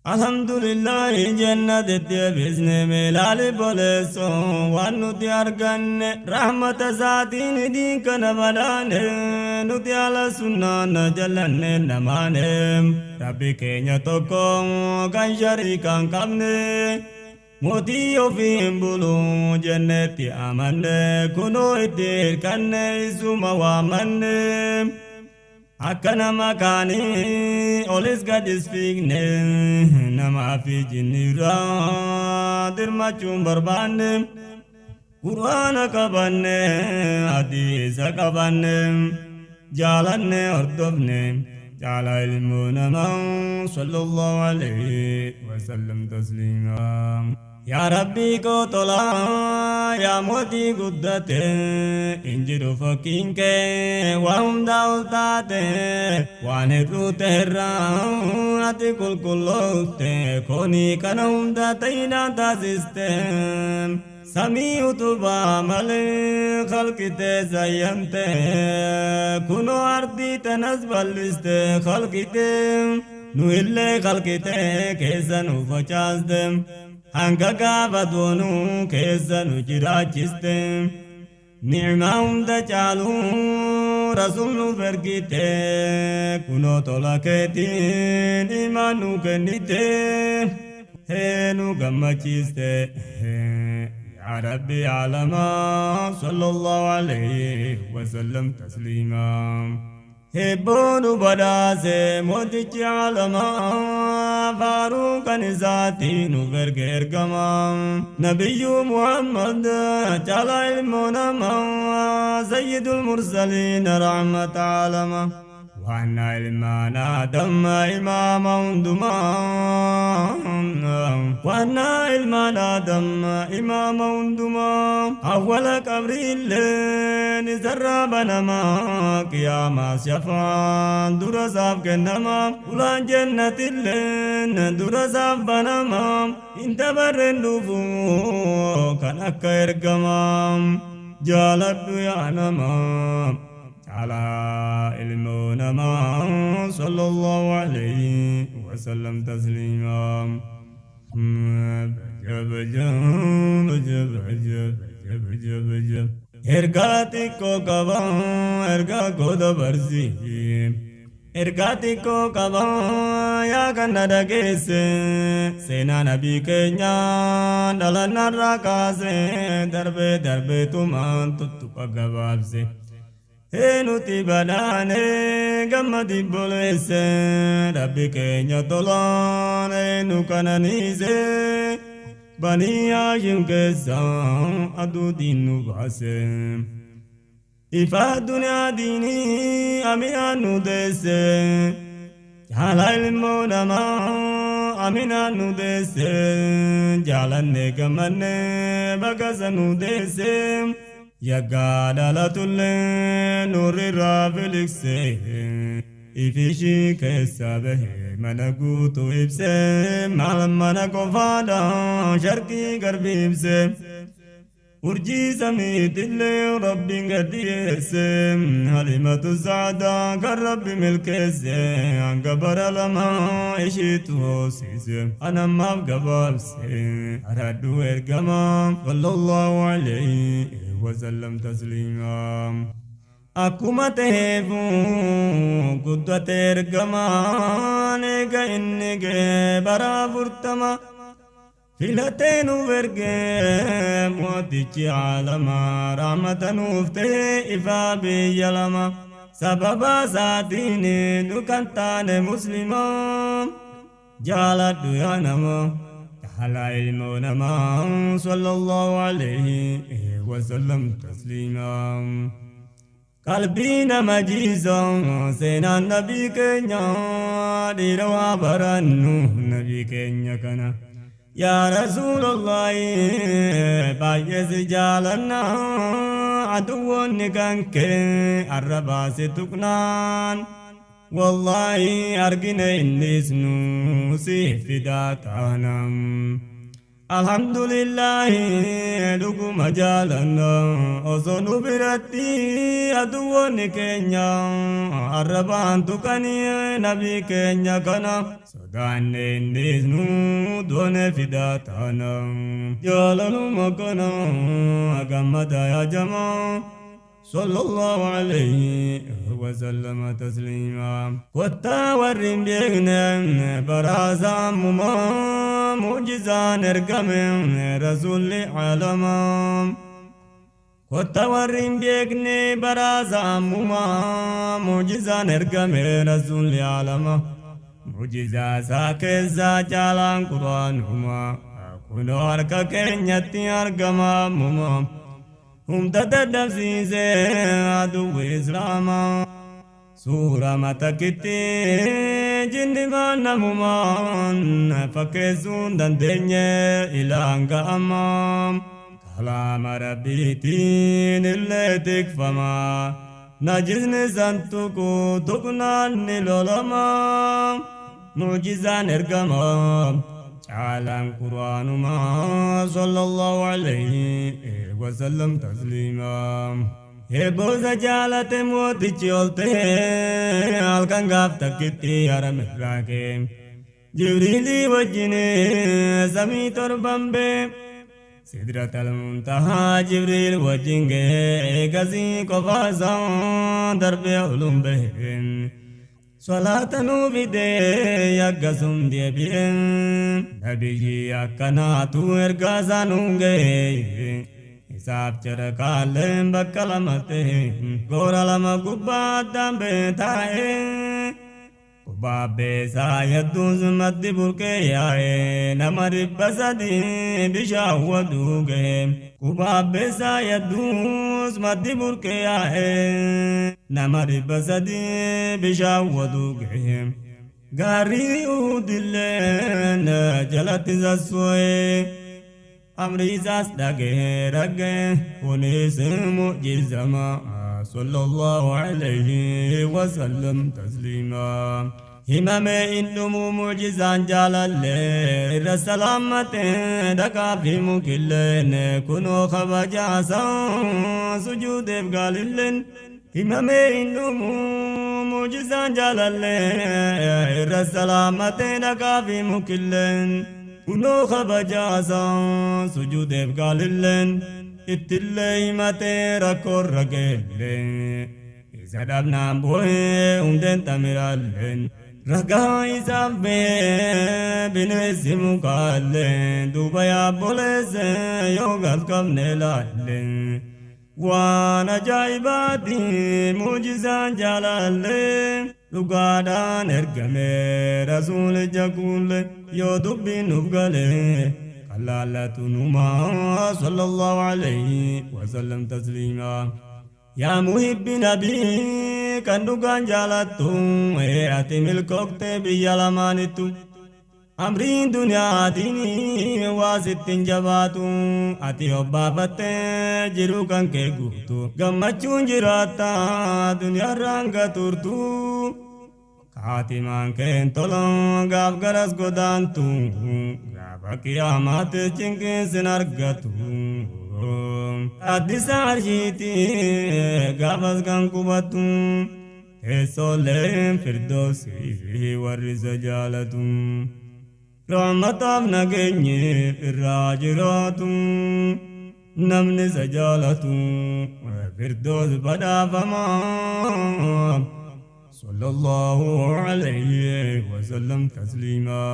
الحمد لله جنة بإذن ملال بولسو وانو أرغن رحمة ذاتين دين كنبلان نتي على سنة نجلن نمان ربي كينيا توكو كان شريكا قبني موتي وفيهم بلو جنتي أمن كنو إدير كان إسوما وامن Akkana makaanii olis gadis fiigne namaa fi jinnirraa dirmachuun barbaanne Qur'aana qabanne hadiisa qabanne jaalanne hordofne jaala ilmoo namaa sallallahu alayhi wasallam tasliimaa. Yaa Rabbii koo tolaa yaa mootii guddate injiru fakkiin kee waa hundaa ol taate waan hir'uu ta'erraa ati qulqulloofte koonii kana hunda ta'inaan taasiste samii utubaa malee khalqitee zayyamte kunoo ardii tanas bal'iste khalqitee nu illee khalqitee keessa nu facaaste. Hanga gaafa doonuu keessa nu jiraachiste nicmaa hunda caaluu rasuul nuuf ergite kunoo tola keetiin imaan nu kennite hee nu gammachiiste yaa Rabbi aalamaa sallallahu alayhi wasallam tasliimaa. Hebboonu badhaase mootichi aalamaa faaruu kan isaatiin nuuf erge ergamaa Nabiyyuu Muhammad caalaa ilmoo namaa sayyidul mursaliin rahmata aalamaa وأنا ilmaan Aadam imaama hundumaa وأنا ilmaan Aadam imaama hundumaa awwala qabriillee ni zarraa banamaa qiyaamaa shafaan dura isaaf kennamaa ulaan jannatillee dura isaaf banamaa hin dabarreen dhufuu kan akka ergamaa jaaladhu yaa namaa على المنما صلى الله عليه وسلم تسليما. Ergaa xiqqoo qaba ergaa koo dabarsi ergaa xiqqoo qaba yaa kan na dhageesse seenaa nabii keenyaa dhalannarraa kaase darbee darbeetumaan tuttuqa gabaabse. Nuti badhaane gammadi boleesse Rabbi keenya tolaan nu kananiise banii Haashim keessa aduutiin nu baase. Ifa duniyaa diinii aminaan nu deesse jaala ilmoo namaa aminaan nu deesse jaalanne gammanne bakasa nu deesse. Yaggaa dhalatullee nurrirraa filikse ifishii keessa bahee mana guutuu ibse maal mana qofaadha sharqii garbi ibse urjii samiitillee rabbiin gad dhiyeesse halimatu saadaa kan rabbi milkeesse hanga bara lamaa ishiitu hoosiise anammaaf gabaabse aradhu ergamaa sallallahu alayhi وسلم تسليما. Akkuma ta'eefu guddate ergamaan eega inni ga'e bara 40 filatee nuuf ergee mootichi aalamaa rahmata nuuf ta'e ifaa biyya lama sababa isaatiin nu kan taane muslimaa jaaladhu yaa namaa على ilmoo namaa sallallahu alayhi وسلم تسليما. قلبي نمجيزا سينا النبي كينيا ديروا برنو نبي كينيا كنا يا رسول الله بايز جالنا عدو كانك الرباس تقنان والله أرجنا إني سنوسي فداتنا. Alhamdulillahi dhuguma jaalanna osoo nu biratti aduwwoonni keenya arrabaan tuqanii nabii keenya kana sodaanne innisnu doone fidaa taana jaalaluma kana gammada yaa jamaa. صلى الله عليه وسلم تسليما. كتا ورين بيغنا برازا مما معجزان ارقم رسول عالم. كتا ورين بيغني برازا مما معجزان ارقم رسول عالم. معجزة ساكزا جالان قرآنهما كنو أركا كينيتي أرقما مما هم تتدفسيسي عدو إسلاما. سورة ما تكتي جن ما نمومان فكسون دندنيا إلى أنك أمام كلام ربيتين اللي تكفما نجزن سنتكو تكنان لولما معجزة نرقما عالم قرآن ما صلى الله عليه وسلم تسليما. هبوزا جالت موتي چولتے halkan gaaf takkitti haram irraake Jibriilii wajjin samii torban bee sidratal muntahaa Jibriil wajjin gahee eegasii qofaasaa darbee olum baheen صلاة نوبدي يقسم ديبين نبي أكناتو إرقازا نونغي حساب چرقالين بكلمتين غورا لما قبا دام بيتاي قبا بيسا يدوز مد بركي ياي نمر بسدي بشاو دوغي قبا بيسا يدوز مد بركي ياي نمر بسدي بشاو دوغي غاري ودلين جلت زسوي أمري ساس دقي رقي ونيس معجزة ما صلى الله عليه وسلم تسليما. همم إنمو معجزان جلال السلامة دقا في مكلين كنو خبجاسا سجود بقاللين. همم إنمو معجزان جلال السلامة دقا في مكلين كنو خبجاسا سجود بقاللين. اتلي ما تركور رجلين إذا دبنا بوه ومدن تمرالين رجا إذا بنسم قالين دوبا بولس يوغل كم نلالين وانا جايباتي معجزان جلالين لقادان ارقمي رسول جاكول يو دبي نبغالي لا تنوما صلى الله عليه وسلم تسليما. يا محب نبي كندوغان جالتو اتي ملكوكت بيالمانتو أمرين دنيا ديني واسطين جباتو أتي أبافت جرو كان كيغوتو غمچون جراتا دنيا رانگ تورتو خاتمان كين تولون غاف غرس گودانتو غاف قيامات چنگ سنرگتو حدیث عرشیتی غافز گان قبتو سولين فردوسي ورث جالتو رحمتاف نگنی الراجراتو نمن سجالتو فردوس بدا فما صلى الله عليه وسلم تسليما.